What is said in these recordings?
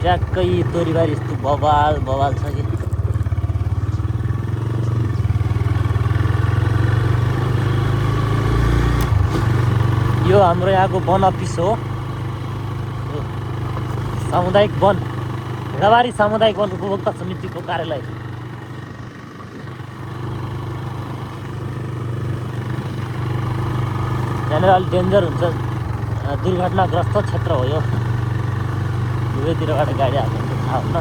ट्याक्कै तोरीबारी यस्तो बवाल बवाल छ कि यो हाम्रो यहाँको वन अफिस हो सामुदायिक वन भेडाबारी सामुदायिक वन उपभोक्ता समितिको कार्यालय यहाँनिर अलिक डेन्जर हुन्छ दुर्घटनाग्रस्त क्षेत्र हो यो दुवैतिरबाट गाडी आएको हुन्छ थाहा हुन्न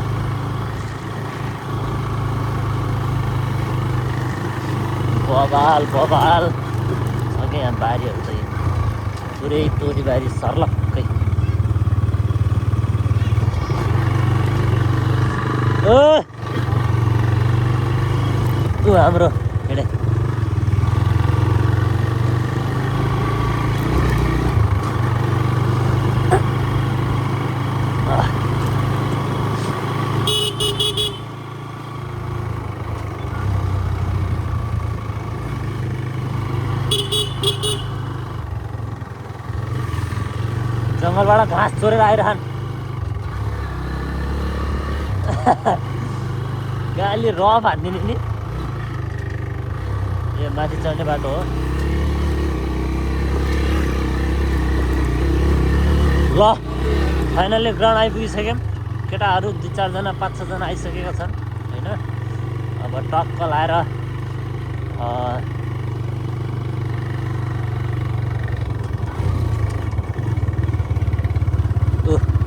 बवाल बवाल छ क्या यहाँ बारीहरू चाहिँ पुरै तोरीबारी सर्लक्कै ओ हाम्रो हिँडे जङ्गलबाट घाँस चोरेर आइरहन् गाली रफ हानिदिने नि यो माथि चढ्ने बाटो हो ल फाइनल्ली ग्राउन्ड आइपुगिसक्यौँ केटाहरू 2-4 जना 5-6 जना आइसकेका छन् होइन अब टक्क लाएर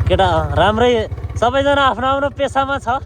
केटा राम्रै सबैजना आफ्नो आफ्नो पेसामा छ